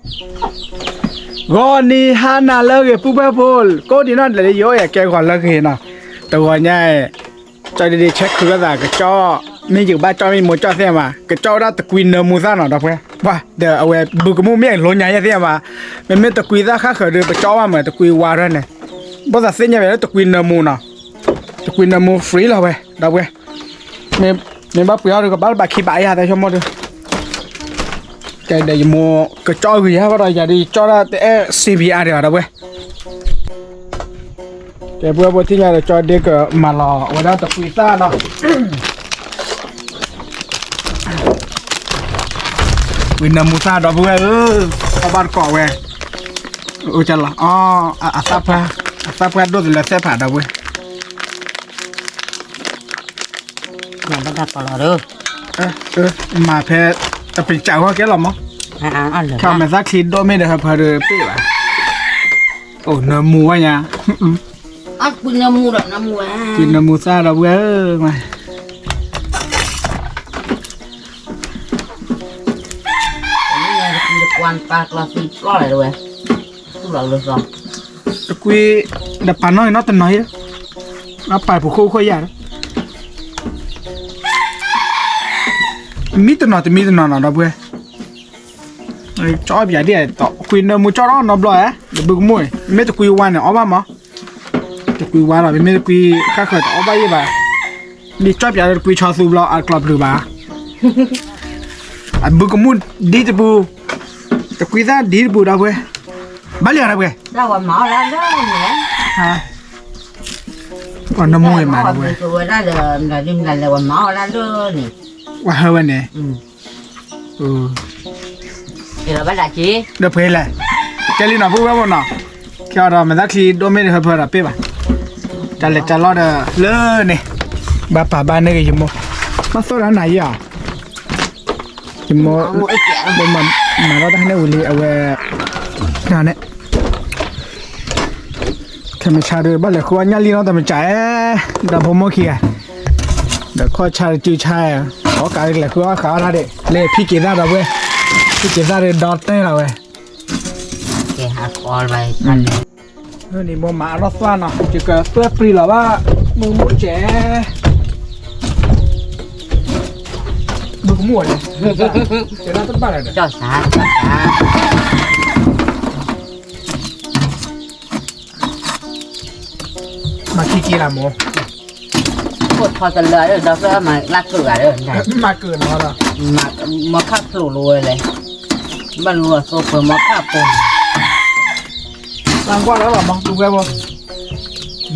ဂီၤနံၤဟါနၤလၢအဂ့ၤ ပုၢ်ဝဲၢ်ဖိ, ကိးဒံးနီၢ်ဒဲးလၢယအိၣ်ယကဲဂီၤလၢအဂ့ၤနီၤ, တဂီၤညါအံၤ ကၠီဒ့ဒ့ဆဲခုလိာ်သးကၠီ, မ့ၢ်ယကဘၣ်ကၠီမ့ၢ်မိၢ်ကၠီသ့ၣ်မး, ကၠီဝဲဒၣ်တကွံနၢမူသၣ်နီၤ ဒီပုၢ်ဝဲၢ်, ပှၤဒီးအဝဲဘုကမူၣ်မ့ၢ်အလိညါယဲသ့ၣ်မး, မ့မ့ၢ်တကွံသၣ်ဃၣ်ဃၢၤဒီး ပကၠီဘၣ်မး တကွံဝါထီၣ်န့ၣ်, ဘၣ်သးသ့ၣ်ညါဝဲလၢတကွံနၢမူနီၤ, တကွံနၢမူ free လီၤဝဲ ဒီပုၢ်ဝဲၢ်, မ့ၢ်ဘၣ်ပှ့ၤအီၤဒီးကဘၣ်လၢဘၣ်ခံဘၣ်ယၤသးဆိကမိၣ်ဒီး ကဲဒီးယမိၢ်ကကၠီဂ့ၤယါဘၣ်ဒီး ယၤဒီးယကၠီဒၣ်တအဲၣ် စံးဘံအါဒံးဘၣ် ဒီပုၢ်ဝဲၢ်, ကဲ ပုၢ်ဝဲၢ်ဖိ ထံၣ်ညါဒီး ကၠီဒ့ကမၤလီၤဝဲဒၣ်တကွံသၣ်နီၤ, ကွံနၢမူသၣ် ဒီပုၢ်ဝဲၢ်ဧၢ, အီၣ်ဘၣ်တကိးဝဲ, အိၣ်ကလီၤ, အ, အသၣ်ဖှဲဒိၣ်သလၢသဲဖး ဒီပုၢ်ဝဲၢ် မၤဖဲ တပစးဝဲကဲလီၤမး, ခဲအမဲာ်သၣ်ချံဒိၣ်မ့ၢ်ဒီး ဟၢဖၢဒီးပ့ၢ်ဘၣ်, အိၣ်နၢမူဝဲညါ, ကွံနၢမူသၣ် ဒီပုၢ်ဝဲၢ်ဧၢ, တကွံ ဒီးပာ်နီၣ်အံၤနီတနီၤ, အပာ်ပူၤခိၣ်ခိၣ်ယၤဒီး မံတနီၤတမံတနီၤနီၤ ဒီပုၢ်ဝဲၢ်, ကၠီပၠးဒ်, ကွံနၢမူကၠီအီၣ်နီတဘျီဧါ, ဒီးဘုကမူၣ်, မ့ၢ်တကွံဝါန့ၣ် အီၣ်ဘၣ်မး, တကွံဝါလီၤ, မ့မ့ၢ်တကွံဃၣ်ဃၢၤတအီၣ်ဘၣ်ယဲၢ်ဘၣ်, ဒ်ကၠီပၠးဒီးတကွံဆီသူဘျီ အကျီၢ်ပျုၤဘၣ်, အဘုကမူၣ်ဒ်တပူၤ, တကွံသၣ်ဒ်တပူၤ ဒီပုၢ်ဝဲၢ်, ဘၣ်လံ ဒီပုၢ်ဝဲၢ်, နၢမူဝဲမး ဒီပုၢ်ဝဲၢ်, ဝဲဟၢဝဲန့ၣ် ဒီးပှဲၤလဲၣ်, ကဲလံနီၤ ပုၢ်ဝဲၢ်ဖိနီၤ, ကဲအီၤဒီးမဲာ်သၣ်ချံဒိၣ်မ့ၢ်ဒီး ဟၢဖၢဒီးပ့ၢ်ဘၣ်, တၢ်လဲၤတၢ်လီၢ်ဒီးလၢန့ၣ်, ဘၣ်ပာ်ဘၣ်န့ၢ်ဂ့ၤယမိၢ်, မ့ၢ်သိၣ်ဒီးနၤယဲၢ်ဧါ, ယမိၢ်, မၤထီၣ်တၢ်ဟဲန့ၣ်ဝံၤလံ အဝဲ, န့ၣ် ခဲမုၢ်ဆါဒီး ဘၣ်လဲၤဃုအီၣ်ညၣ်လံနီတမံၤကၠး, ဒီဖိမိၢ်ခံဂၤ, ဒီးခီၣ်ဆါတစုဆါ, အီၣ်ကးလဲၤဃုအီၣ်ဃာ်အီၣ်တၢ်ဒံး လၢဖံက့ၤသၣ် ဒီပုၢ်ဝဲၢ်, ဖံက့ၤသၣ်ဒီးဒီတၢၢ်လီၤဝဲ, ကဲ, န့ၣ်မိၢ်မၤအလီၢ်သွၣ်နီၤ ယကသွဲၣ်ပြံလီၤဘၣ်, မုၢ်မုၢ်ကဲ, မုၢ်ကမူၣ်ဝဲန့ၣ်, ကဲတဘၣ်လၢၤဒီး မၤခံက့လၢမိၢ်, အိၣ်ထီၣ်တလၢဒီး ဒီးမၤလၢကၢၢ်ဂၤဒီး, မၤကၢၢ်နီၤဒီး, မၤခၣ်ဖျိးလိဝဲလဲၣ်, ဘၣ်လူၤအသိပၢၤမၤခၣ်ပိာ်, သးကွၢ်လၢလီၤမး ပုၢ်ဝဲၢ်ဖိ,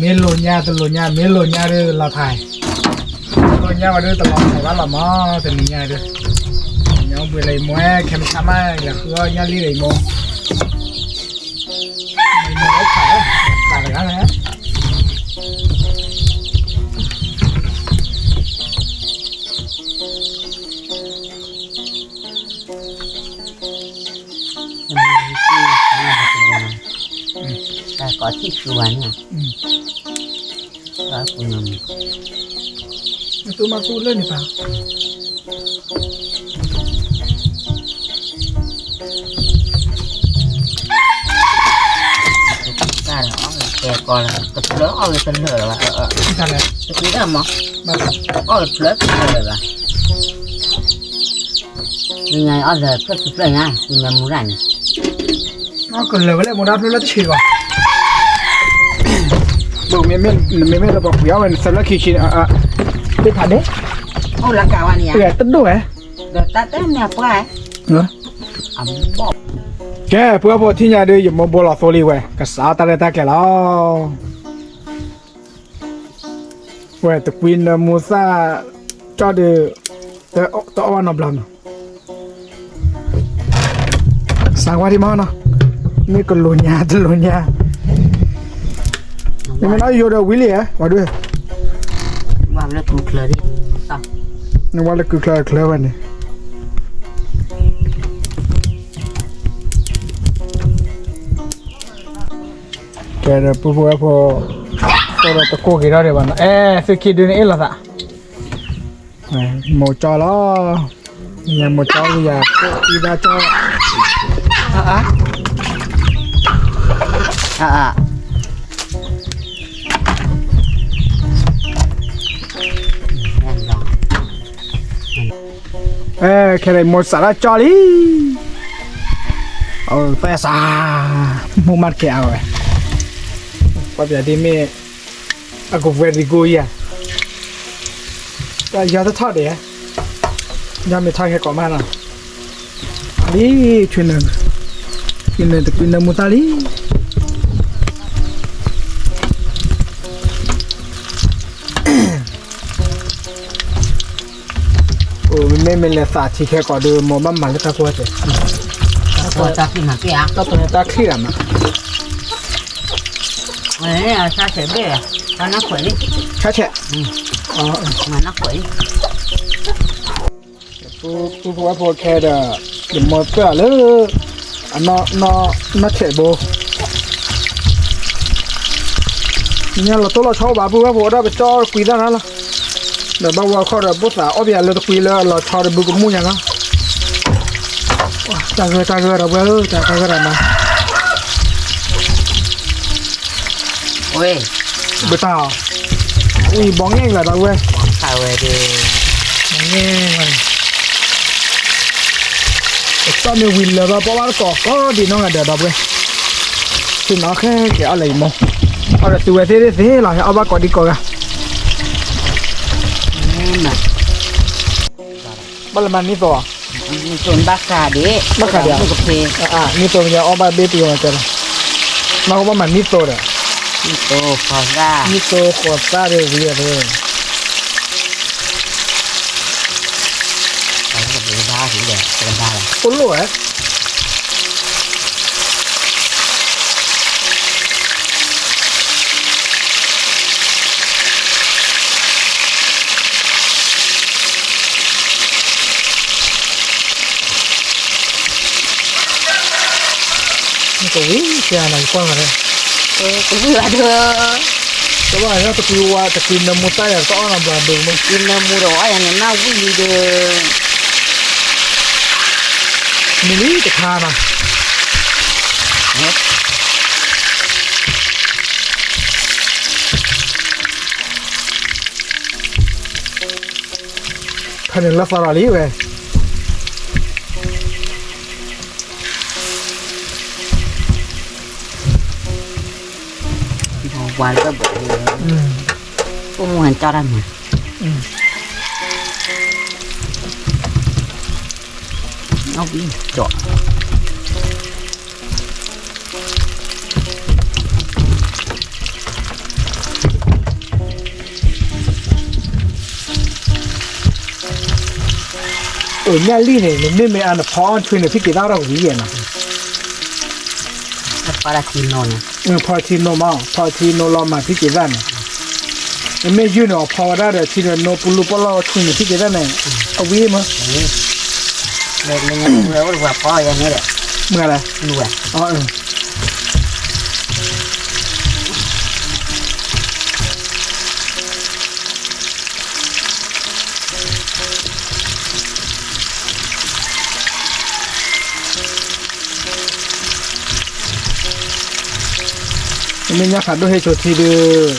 မ့ၢ်လိာ်ညါတလိာ်ညါ မ့ၢ်လိာ်ညါဒီးလီၤဖး, လိာ်ညါဝဲဒီးတလီၤဖးဘၣ်လီၤမး တနံၤညါဒီး, ညါဘှံးလၢယမိၢ် ခဲမုၢ်ဆါမး လဲၤဃုအီၣ်ညၣ်လံလၢယမိၢ် တၢ်ကိးထံၣ်သူဝဲန့ၣ်, မ့ၢ်သူမၤသူလၢန့ၣ်ပၢ်, တၢ်ဒီးအီၣ်ကဲကီလၢ တဖျၢၣ်အီၣ်ဂ့ၤတလၢာ်လၢၤဘၣ်, တကွံတၢ်မး, အီၣ်ဂ့ၤတဖျၢၣ်တလၢာ်လၢၤဘၣ်, မ့ၢ်ညါအီၣ်လၢဖျၢၣ်တဖျၢၣ်ညါ မ့ၢ်မူဒၣ်န့ၣ် အီၣ်ကလၢာ်ဝဲလၢမူဒါဖျၢၣ်လၢတဆံးဘၣ်, မ့မ့ၢ်လၢပှၤပှ့ၤအီၣ်ဝဲန့ၣ် သၢဖျၢၣ်ခံဆံ, သ့ၣ်ဖးဒဲး, အိၣ်လၢကးဝဲန့ၣ်, တဒိၣ်ဝဲ, ဒီးတၢ်တဲမ့ၢ်အပှၢ်, ကဲ ပုၢ်ဝဲၢ်ဖိ ထံၣ်ညါဒီး ယမိၢ်ဘိလီၤသိလံဝဲ ကစးအီၣ်တၢ်ရဲၣ်တၢ်ကျဲၤလီၤ. ဝဲတကွံနၢမူသၣ် ကၠီဒီး တအီၣ်ဘၣ်နီတဘျီနီၤ. စးကွၢ်ထံမီနီၤ, မ့ၢ်ကလိာ်ညါတလိာ်ညါ, မ့ၢ်မ့ၢ်နီၢ်ယိၤဒီးဝံၤလံဧါ, ဝဲဒၣ်, နဝဲလၢကုၢ်ချၢချၢဝဲန့ၣ် ကဲဒီးပုၢ်ဖိဝဲၢ်ဖိ, သိဒီးတကိၢ်က့ၤထီၣ်ဒံးဘၣ်နီၤ, အဲ သုခံဒုန့ၣ်အ့ၣ်လိာ်သး, မိၢ်ကၠီလီၤ, မိၢ်ကၠီလီၤ, ယၤကိၣ်သံဘၣ်ကၠီ, အါ, အ ခဲအံၤမိၢ်စးထီၣ်ကၠီလံ, သဲစး, မိၢ်မးတကဲအါဝဲ, ကွၢ်ပၠးဒ်မ့ၢ် အကဝဲၤတံၤကိယၤ, ယၤတထီၣ်ဒဲး, ယၤမ့ၢ်ထီၣ်ခဲကိးမးနီၤ, လံ, ဆွေနုာ်, ဆွေနုာ်တကွံနၢမူသၣ်လံ. အိၣ် မ့မ့ၢ်မ့ၢ်လဲၤသးထံခဲကိးဒီး မိၢ်ဘၣ်မၤလၢတၢ်ဖိတၢ်ကျဲ, တၢ်ဖိတၢ်ကျဲမး, တၢ်ချံၣ်တၢ်မး, ဆါဆဲးဘ့ၣ်, ဆါဆဲး, မၤနၢ်ခွဲးလံ. ပုၢ်ဖိဝဲၢ်ဖိခဲဒီး ယမိၢ်ပၢၢ်လၢ အနီၢ်ဆဲးဘိ ညါလီၤတိၢ်လီၤဆီဘၣ် ပုၢ်ဝဲၢ်ဖိဒီး ပကၠီတကွံသၣ်နၤလီၤ, ဒီးဘၣ်ဝဲခီဒီး ဘိၣ်သးအီၣ်ပယၤလၢတကွံလၢအလီၤဆီတဘုကမူၣ်ညါနီၤ, တၢ်ဂၢၢ်တၢ်ဂၢၢ်ဒီးဝဲဧၢ တၢ်ဂၢၢ်တၢ်ဂၢၢ်ဒီးနၤ ဝဲ ဘတၢ်အီၤ, ဝံၤဘီငဲၢ်လၢၤဒီးဝဲ, ဘီငဲၢ်ဝဲ, ကၠီမ့ၢ်ဝံၤလၢၤဘၣ် ပီၣ်ဘၣ်တကိး ကီဒံးနီၢ်ဂၤဒဲးဒီးဝဲ, သ့ၣ်နီၣ်ခဲကဲအီၣ်လၢယမိၢ်, အီၣ်ဒီးသုဝဲသ့ၣ်သ့ၣ်လီၤ အီၣ်ဘၣ်ကိးဒံးကိးဂၤ ဘၣ်လၢမၤနံၣ်သိး, ဘၣ်ဃးဒံး, နံၣ်သိးမ့ၢ်အီၣ်ဘၣ်ဘ့ၣ်ပယီၤကဲလီၤ, မ့ၢ်ဘၣ်မၤနံၣ်သိးဒီး, နံၣ်သိးဃိးသၣ်ဒီးဝံၤဒီး, အိၣ်လိၣ်ဝဲ နကဝံၤဆရာနၤ ယကွၢ်ဂၤဒီး, ကဝံၤဘၣ်ဒီး, ကဘၣ်တကွံဝါ တကွံနၢမူသၣ်ယၤ တအီၣ်နၤဘျီဒိၣ်မး ကွံနၢမူဒီးအီၣ်ယၤန့ၣ် နၢ်ဝံၤလံဒီး, မ့ၢ်လံတခါနီၤ ခါန့ၣ်လၢသီလီၤလံဝဲ, ဝါလၢဘၣ်ဘၣ်, အိၣ်မူဟန်ကၠီတၢ်မၤ, အဝံၤကၠီ အိၣ်ညၣ်လံၣ်န့ၣ် နမ့မ့ၢ်အါနဖီအီၣ်ထွံၣ်န့ၣ် ဖံးက့ၤသၣ်ထီၣ်ကဝံၤယဲၢ်နီၤ, ဖီထံနိမး ဖီထံနိလီၤမးဖံးက့ၤသၣ်န့ၣ်, နမ့ၢ်ယုၢ်န့ၣ် အီၣ်ဖီဝဲဒၣ်ဒီး ထံဒီးနိပူၤလူၤပီၣ်လီၢ်ထွံၣ်န့ၣ် ဖံးက့ၤသၣ်န့ၣ် အဝံၤမး မ့ၢ်လဲၣ် မ့ၢ်ညါဖးဒိၣ်ဟ့ၣ်ဆိထံဒုး,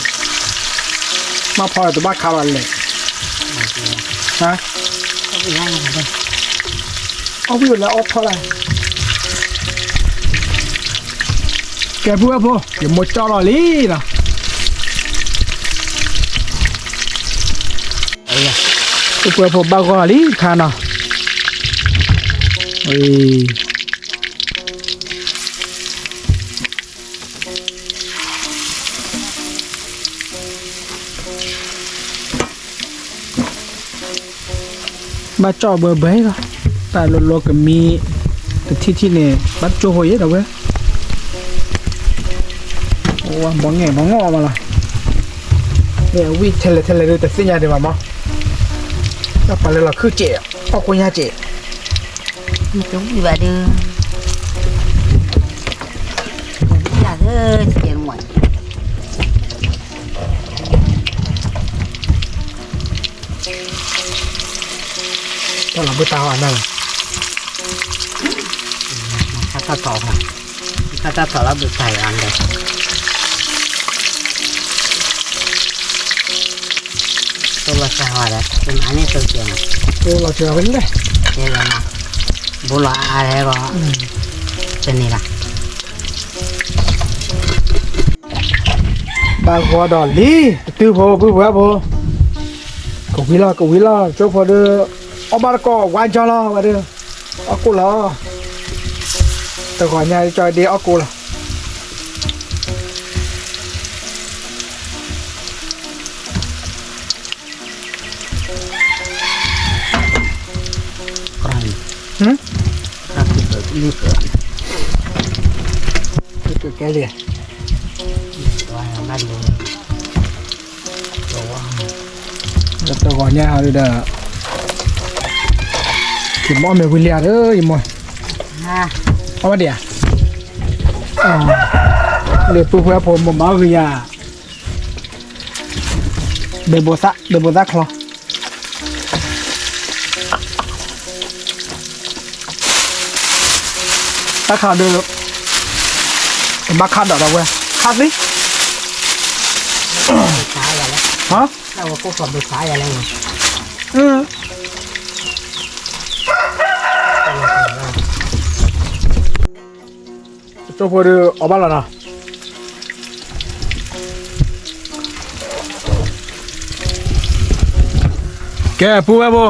မ့ၢ်ဖီလၢတဘၣ်ခးဘၣ်လဲၣ်, အီၣ်ဝံၣ်ဝဲလၢအီၣ်ဖီလာ်, ကဲပုၢ်ဝဲၢ်ဖိ ယမိၢ်ကၠီလီၤလံနီၤ, ပုၢ်ဝဲၢ်ဖိဘၣ်ဂီၢ်လီၤလံတခါနီၤ, ဘၣ်ကၠီၣ်ဘှဲဘှဲလီၤ, တၢ်လီၤလီၤကမံ, တထံၣ်ထံၣ်န့ၣ် ဘၣ်ကၠိဖိယဲဒီးဝဲ, ဘီငဲၢ်ဘီငီၢ်မးလီၤ, မ့ၢ်အဝံၣ်ထဲလဲၣ်ထဲလဲၣ်ဒုးတသ့ၣ်ညါဒံးဘၣ်မး, တၢ်ပာ်လၢလီၤခုၣ်စဲး, အီၣ်ကိညါစဲး, မ့ၢ်တဝံၣ်ဘၣ်ဒုး, ဝံၣ်လၢ်လၢစဲးမး တၢ်လီၤဘှံးတၢ်ဟီၣ်နၢ်လီၤ, တၢ်ထီၣ်ထီၣ် တၢ်ထီၣ်လီၤဘုခါအံၤဒီး, သိလီၤစၢ်ဝဲဒီး သုမၤန့ၢ်သိကဲးနီၤ, သိလီၤစၢ်ဝဲန့ၣ်, ဘိလီၤအါအါထဲဂီၤ, တန့ၢ်ဘၣ်. ဘၣ်ဂီၤဒီးလံ, တတုၤဖိ ပုၢ်ဖိဝဲၢ်ဖိ, ကဝံၤလီၤ ကဝံၤလီၤ ကၠိဖိဒီး, အီၣ်ဘၣ်တကိးဝါကၠီလီၤဝဲဒီး, အီၣ်ကိၣ်လီၤ, တဂီၤညါကၠီဒ့အီၣ်ကိၣ်လီၤ. ကဲလံ, တဂီၤညါဟးဒီး, ယမီၢ်မ့ၢ်ဝံၤလံဧါဒီး ယမီၢ်, အီၣ်ဘၣ်ဒံးဧါ, လၢပုၢ်ဖိဝဲၢ်ဖိ မိၢ်မၤအီၣ်ဂ့ၤယၤ, ဘဲဘိသၣ် ဘဲဘိသၣ်ချီ တၢ်ခးဒီး, တဘၣ်ခးဒီးဒီးဝဲ, ခးသ့, ဟါ, ကၠိဖိဒီးအီၣ်ဘၣ်လီၤနီၤ. ကဲ ပုၢ်ဝဲၢ်ဖိ,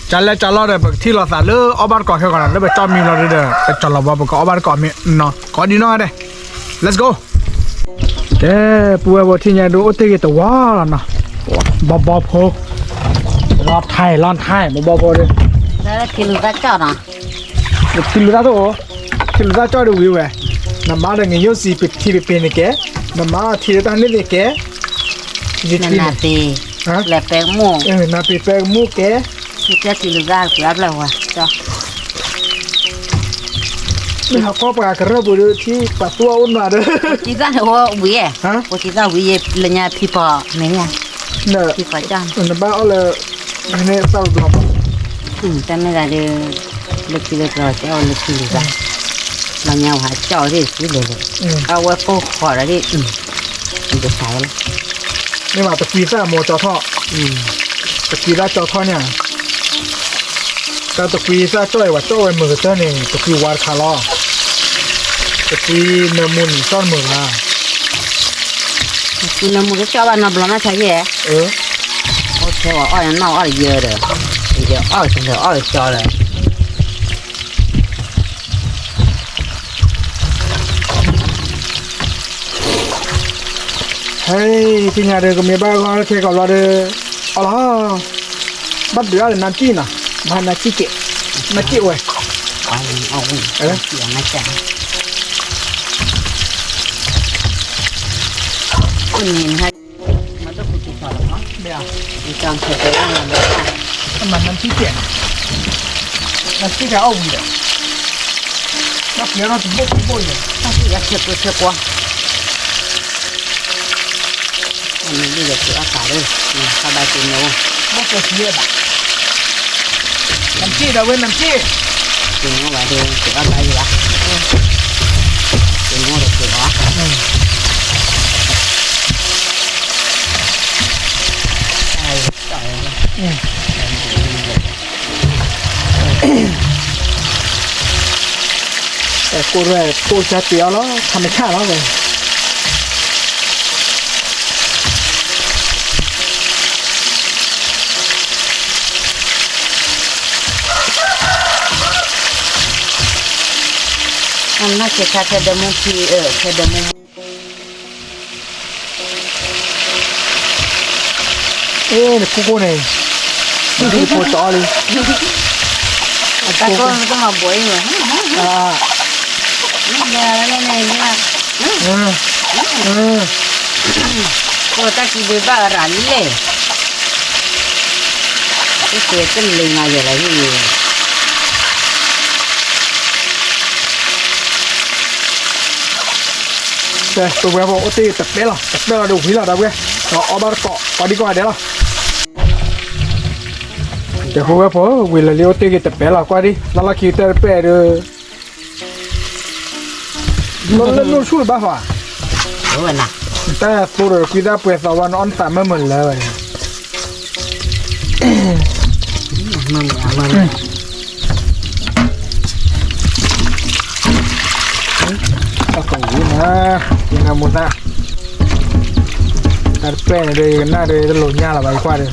ကၢ်လဲၢ်ကၢ်လီၢ်ဒီး ပကထံၣ်လိာ်သးလၢအီၣ်ဘၣ်တကိးခဲဂီၤနီၤ, လၢပကၠီမံၤလီၤဒီး ပကၠီလီၤဘီ ပကအီၣ်ဘၣ်တကိးမ့ၢ်နီၤ, ကိးဒံနီၢ်ဂၤဒဲး, let's go. ကဲ ပုၢ်ဝဲၢ်ဖိ ထံၣ်ညါဒိၣ်အိၣ်တ့ၢ်ဂ့ၤတဝီလီၤနီၤ, ဘီဘီဖိ, လီၤထဲလီၤထဲ ဘီဘီဖိဒီး, ထံလူၤသၣ်ကၠီၣ်နီၤ, ထံလူၤသၣ်တအိၣ်, ထံလူၤသၣ်ကၠီၣ်ဒီးဝံၤဝဲ, နမၤဒီး ငရုတ်စံ ပထံပပ့ၤန့ၣ်ကဲ, နမၤထံလၢတၢ်န့ၣ်သ့ၣ်ကဲ, ယထံန့ၣ်, နပ့ၤပဲကမူၣ်, နပ့ၤပဲကမူၣ်ကဲ, ထံလူၤသၣ်ပှၤဖျၢၣ်ဝဲ, မ့ၢ်ဟးကွၢ်ပှၤကရၢၢ်ပူၤဒီး ထံပှၤသူအအိၣ်နွၤဒီး, ထံသၣ်န့ၣ်အိၣ်ဝံၤဧါ, ပထံသၣ်ဝံၤယဲ လၢညါထံပီၤမ့ၢ်ဧါ, ထံပီၤကၠီၣ်န့ၣ်, နဘၣ်အီၣ်လၢ, မ့ၢ်န့ၣ်သၣ်တဘျီ, တၢ်မ့ၢ်သးဒီး, လၢထံလၢကျီကဲအီၣ်လၢထံလူၤသၣ်, လီၤညါဝဲဟးကၠီၣ်ဝဲဒၣ်သ့လၢာ်လၢာ်, အဝဲကိၢ်ဃီၤဒီးဒ်, ဒ်သးဝဲလီၤ, မ့ၢ်ဘၣ်တကွံသၣ်မိၢ်ကၠီထီၣ်, တကွံသၣ်ကၠီထီၣ်န့ၣ်, တၢ်တကွံသၣ်ကၠီၣ်အံၤ ပှၤကၠီၣ်ဝဲမုာ်ကတၢၢ်န့ၣ် တကွံဝါတခါလီၤ, တကွံနၢမူန့ၣ် ကၠီၣ်မုာ်ဘၣ် နမူကကၠီၣ်ဘၣ်နီတဘျီနီၢ်ဆါယဲၢ်, အိၣ်ထဲအီၣ်အီၣ်ယနီၢ်အီၣ်ယဲၢ်ဒီး, ယအီၣ်တလၢာ်အီၣ်ကၠီလၢာ်, ဟဲ, သ့ၣ်ညါဒီး ကမ့ၢ်ဘၣ်ဂီၢ်ခဲကီးဘျီဒီး, အီၣ်လီၤ, ဘၣ်ဒုးအီၣ်ဒီးနါကံၣ်နီၤ, ဘၣ်နါကံၣ်ကဲ, နါကံၣ်ဝဲ, အဝဲ, မ့ၢ်, နါကံၣ်ကဲ, နါကံၣ်ကဲအီၣ်ဝံၤဒီး, ဘၣ်ပျဲထီၣ်တဘိၣ်တဘိၣ်အံၤ, တၢ်ကံၣ်အီၣ်ဆဲးကွီၢ်ဆဲးကွီၢ် အမ့ၢ်ဒ်လဲၣ် သုးအီၣ်သးလၢ, ဘၣ်ကဲဆံးယဲၢ်ဘၣ်, နမ်က့ၣ်ဒီးဝဲနမ်က့ၣ်, သုးနီၣ်ဘၣ်ဒီး သုးအီၣ်သးယံၤဘၣ်, သုးနီၣ်ဒီးသုးအီၣ်, ကိၣ်ရဲၣ် ကိၣ်ဆါတ့ၢ်အီၤလီၤ ထးမဆၣ်လီၤဝဲ အနီၢ်ဆဲးခါထဲဒၢမူဖံအၢ ထဲဒၢမူ အ့ နခိၣ်ခိၣ်န့ၣ် နခိၣ်ခိၣ်တီလံ အတၢ်ကိၢ်မ့ၢ်တမၤဘှီအံၤမ့ၢ် ကိၢ်တၢ်ကံဒုးဘၣ်ရၤလံလဲၣ် တသ့တလ့ၤမၤယဲၢ်လီၤဟံၣ် ပဝဲဖိအိၣ်တ့ၢ်တပဲလီၤ တပဲလီၤဒီးဝံၤလီၤဒီးဝဲ ဒီးအီၣ်ဘၣ်တကိး ကိးဒံကိးဂၤဒဲးလီၤ ကဲဖိဝဲဖိ ဝံၤလၢာ်လံအိၣ်တ့ၢ်က့ၤတပဲလီၤ ကွၢ်ဒံ လၢလီၢ်ခံကတၢၢ်တပဲဒီး လၢလၢနအိၣ်ဆူၣ်တဘၣ်ဟီဧါ, တၢ်သိဒီးကွံသၣ်ပှဲၤသီဝါနအီၣ်နသးမၢမုာ်လၢၤဝဲ, တၢ်ကဝံၤနၤ, ကနၢမူသၣ်, တၢ်တပဲၢ်န့ၣ်ဒီး ယကနၣ်ဒီး ယတလိာ်ညၣ်လၢၤဘၣ် ယကွၢ်ဒီး,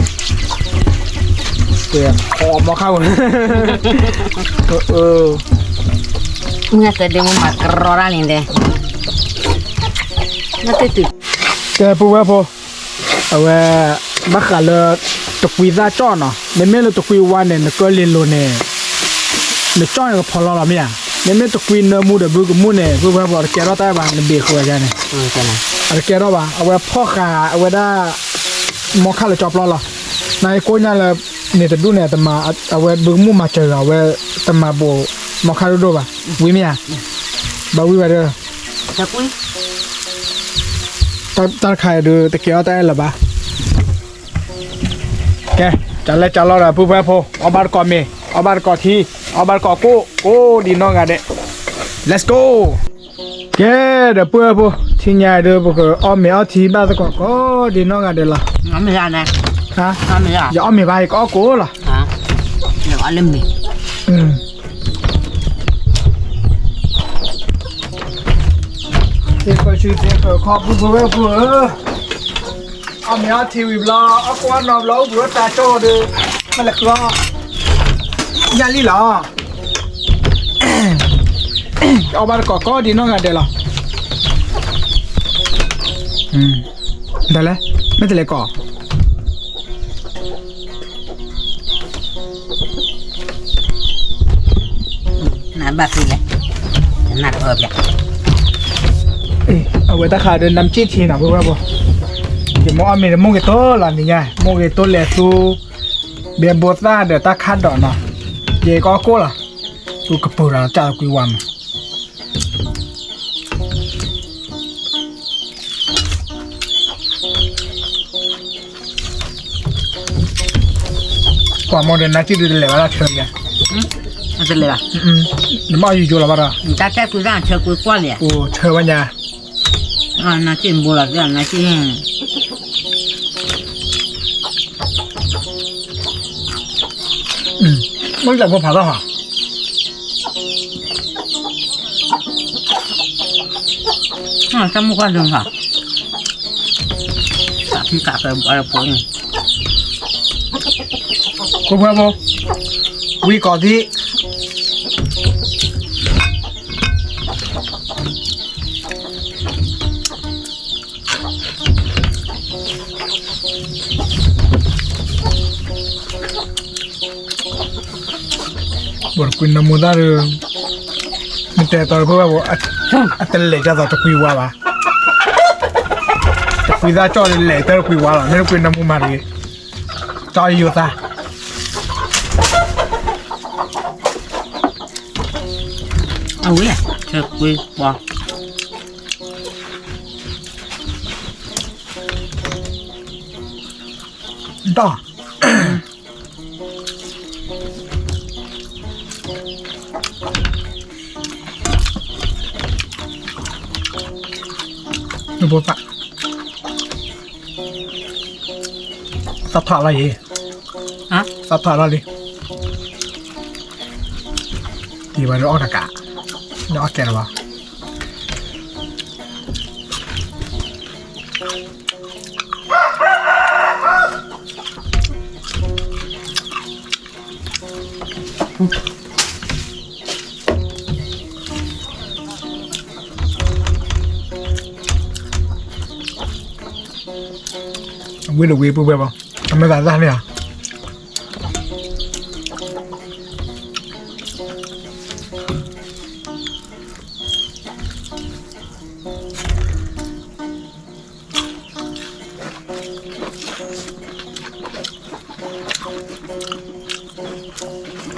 ပှဲၤဖီမီခါဝဲ, မုၢ်ကဲဒ့မုၢ်မၤကရီတၢ်လံတဲ, ကဲပုၢ်ဝဲၢ်ဖိ, အဝဲ, ဘၣ်ဃးလၢ တကွံသၣ်ကၠီၣ်နီၤ, မ့မ့ၢ်လၢတကွံဝါန့ၣ် နကၢလ့ၤလိၤန့ၣ် နကၠီၣ်န့ၣ်ကဖီလီၤလီၤမ့ၢ်ဧါ, မ့မ့ၢ်တကွံနၢမူဒီးဘုကမူၣ်န့ၣ် ပုၢ်ဝဲၢ်ဖိ တကဲထီၣ်တၢ်ဘၣ် နဘ့ၣ်ဃုာ်ဝဲဒၣ်န့ၣ်, အတကဲထီၣ်ဘၣ် အဝဲဖီၣ်ဃာ်အဝဲဒၣ် မီခါလၢကၠီပျီလီၤ, နယကိၣ်ညါလၢ န့ၣ်တဒူၣ်န့ၣ် အဝဲဘုကမူၣ်မၤစၢၤဂၤဝဲ တမၤဘိး မီခါဒိၣ်ဒိၣ်ဘၣ်, ဝံၤမ့ၢ်ဧါ, ဘၣ်ဝံၤဝဲဒီး တၢ်တခါအံၤဒုး တကဲထီၣ်တၢ်အဲၣ်လၢၤဘၣ်, ကဲ, ကလဲၤကလီဒီး ပုၢ်ဝဲၢ်ဖိ အီၣ်ဘၣ်တကိးမ့ၤ အီၣ်ဘၣ်တကိးထံ အီၣ်ဘၣ်တကိးကိၣ် ကိးဒံးနီၢ်ဂၤဒဲး, Let's go. ကဲ, ဒီးပုၢ်ဝဲၢ်ဖိ ထံၣ်ညါဒီး ပကအီၣ်မ့ၤအီထံဘၣ်သကိး ကိးဒံးနီၢ်ဂၤဒဲးလီၤ, ယအီၣ်မ့ၤဘၣ် ယကအီၣ်ကိၣ်လီၤ, သ့ၣ်ဃၢဆူသ့ၣ်ဃၢခီ ပုၢ်ဝဲၢ်ဖိဧၢ, အီၣ်မ့ၤအီထံဝံၤဘျီ အီၣ်ကိၣ်အီၣ်နီၤဘျီ အိၣ်ဘှံးအိၣ်သါကၠီဒီး မ့ၢ်လဲၤဃုအီၣ် ညၣ်လံလီၤ, အီၣ်ဘၣ်တကိးကိးဒံးနီၢ်ဂၤဒဲးလီၤ, တလဲၣ်, မ့ၢ်တလဲၣ်ကိး နဘၣ်သံလဲၣ်, နတအၢပျး, အဝဲတၢ်ခါဒီး နမ်ကၠံၣ်ထံနီၤ ပုၢ်ဝဲၢ်ဖိ, ယမိၢ်အီၣ်မ့ၤဒီး မိၢ်ဂ့ၤတိၢ်လီၤနံၤညါ မိၢ်ဂ့ၤတိၢ်လဲၤသူ ဘဲဘိသၣ်ဒီးတၢ်ခါဒီးနီၤ, ယကအီၣ်ကိၣ်လီၤ, သူကပၢၤဒီးတၢ်ကွံဝါမး ကွၢ်မိၢ်ဒီး နၤကံၣ်ဒုးတလဲၤဘၣ်လၢဆၢယၤ, တလဲၤဘၣ်, နမ့ၢ်ယူၤယိၤလီၤဘၣ်ဒီး, တၢ်တဲကွံသၣ်ဆၢကွံကွၢ်လံ, အိၣ်ဆၢဝဲညါ, နၤကံၣ်ဘိလီၤ, နၤကံၣ် မ့ၢ်တၢ်ဖိဖးထီၣ်ဟီ, တၢ်မုၢ်ကွၢ်ဒုးဖး, တၢ်ဖံးတၢ်ကဲဘၣ်ဖိန့ၣ်, ဖိဖိဖိ, ဝံကိးသံ ဘၣ်တကွံနၢမူသၣ်ဒီး, မ့ၢ်တဲတီဖိဘၣ်ဘၣ်, အတလဲၤကၢ်သိးတကွံဝါဘၣ်, တကွံသၣ်ကၠီၣ်ဒီးလဲၤတၢ်တကွံဝါလီၤ, မ့ၢ်တကွံနၢမူမၤတဂ့ၤ, ကၠီၣ်ယိၤသၣ် အဝဲ, ဆၢကွံဝါ ဒီး နဘိသၣ် သၣ်ထီၣ်လီၤအံၤ, သၣ်ထီၣ်လီၤလံ, ဒ်ဘၣ်ဒီးအီၣ်တကး, ဒီးအီၣ်ကဲလၢၤဘၣ်. ဝံၤတဝံၤပုၢ်ဝဲၢ်ဘၣ်, အမဲာ်သးသၣ်န့ၣ်ဧါ.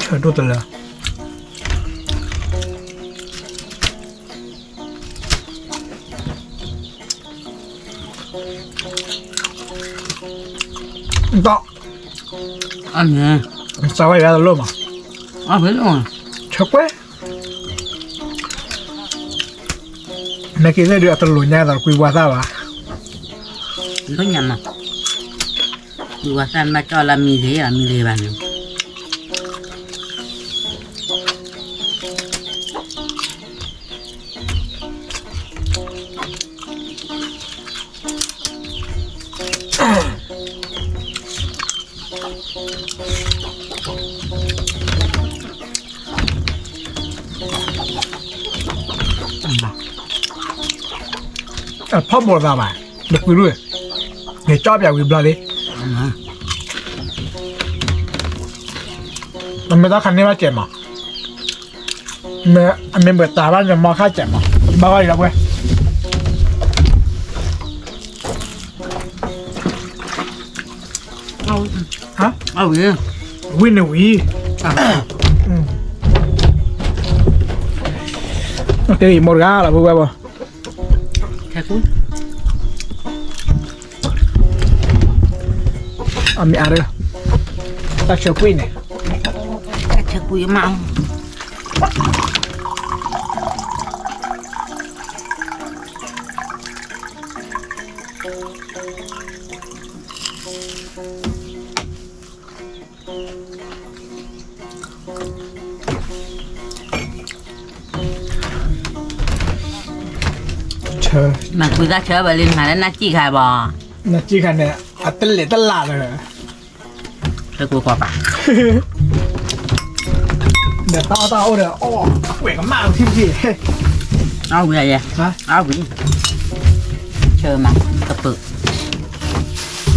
ဆၢဒိၣ်တလၢ ဒီး အန့ၣ် စၢ်ဝဲယၤတလိၣ်မး အဖဲလိၣ် ဆၢကွဲ နက့ၤသ့ၣ်ဒုးအတလိၣ်ညါသိးကွံာ်ပှၤသၣ်ဘၣ်. လိၣ်ညါမး, ကွံာ်ပှၤသၣ်မ့ၢ်ဘၣ်ကၠီလၢမံၤဂ့ၤ မံၤဂ့ၤဘၣ်န့ၣ်. ဖီၣ်ဘိးသးဘၣ်, နကွံာ်လူ, နကၠီပၠးဝံၤဘျီလံ. နမ့ၢ်တၢ်ခါန့ၢ်ဘၣ်စဲးမး, အမ့ၢ်ဘၣ်တၢ်ဘၣ်န့ၣ်မီခါစဲးမး, ဘၣ်ဂီၢ်လံဒီပုၢ်ဝဲၢ်. ဝံၤန့ၣ်ဝံၤ, တအံၤမိၢ်တဂၤလီၤ ပုၢ်ဝဲၢ်ဘီ, အမ့ၢ်အါ, တၢ်ဆၢကွံာ်န့ၣ်, တၢ်ဆၢကွံာ်မး မၤကွံာ်တၢ်ဆၢဘၣ်လံ မၤလၢနၢ်စံၣ်ခါဘၣ်, နၢ်စံၣ်ခါန့ၣ် အတလဲၤတလၢ်လၢၤ, ဆၢကွံာ်ကွၢ်ပာ်, ဒီးတၢ်အီၣ်တၢ်အီအိၣ်ဒီး အီၣ်ကွဲးကမၣ်ထံထံ, အီၣ်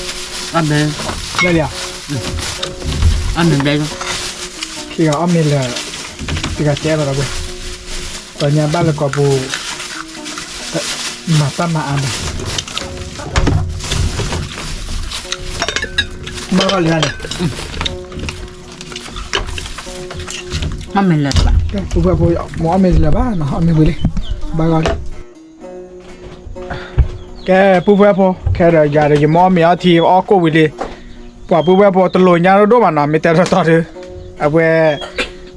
ဝံၤယဲ, အီၣ်ဝံၤ, ဆၢမး ကပၢၤ အီၣ်ဘျဲ, အီၣ်မ့ၤဘျဲ, ခံဂၤအီၣ်မ့ၤလၢာ်, တဂၤကဲလီၤဒီပုၢ်ဝဲၢ်, ပှၤညါဘၣ်လၢကီၢ်ပူၤ, မၤတၢ်မၤအါဘၣ်, ဘၣ်ဂီၢ်လံန့ၣ်, အီၣ်မ့ၤလၢာ်ဘၣ်, ပုၢ်ဝဲၢ်ဖိ, မ့ၢ်အီၣ်မ့ၤလၢာ်ဘၣ်နီၤ, အီၣ်မ့ၤဝံၤလံ, ဘၣ်ဂီၢ်လံ. ကဲ ပုၢ်ဝဲၢ်ဖိ, ခဲဒီးယၤဒီးယမိၢ်အီၣ်မ့ၤအီထံအီၣ်ကိၣ်ဝံၤလံ, ပှၤပုၢ်ဝဲၢ်ဖိတလိၣ်ညါဒိၣ်ဒိၣ်ဘၣ်နီၤ, မ့ၢ်တဲတီတီဒုး, အဝဲ,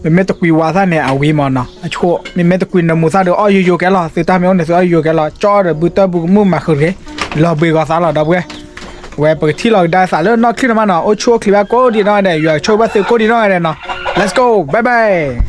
မ့မ့ၢ်တကွံာ်ဝါသၣ်န့ၣ် အဝံၤမးနီၤ, အဆိ, မ့မ့ၢ်တကွံာ်နမူသၣ်ဒုး အီၣ်ယိယိကဲလီၤ, သုတၢ်မ့ၢ်အိၣ်န့ၣ် သုအီၣ်ယိယိကဲလီၤ, ကၠီဒီးဘုတၢၢ်ဘုကမုၣ်မၤဃုာ်တဂ့ၤ, လီၤဘှံးဂီၤသးလီၤ ဒီပုၢ်ဝဲၢ်, ဝဲပကထံၣ်လီၤကဒါသးလၢနီၢ်ချံၣ်န့ၣ်မးနီၤ, အိၣ်ဆူၣ်အိၣ်ချ့ဘၣ်ကိးဒံးနီၢ်ဂၤဒဲး, ယွၤဆိၣ်ဂ့ၤဘၣ်သုကိးဒံးနီၢ်ဂၤဒဲးနီၤ, let's go, bye bye.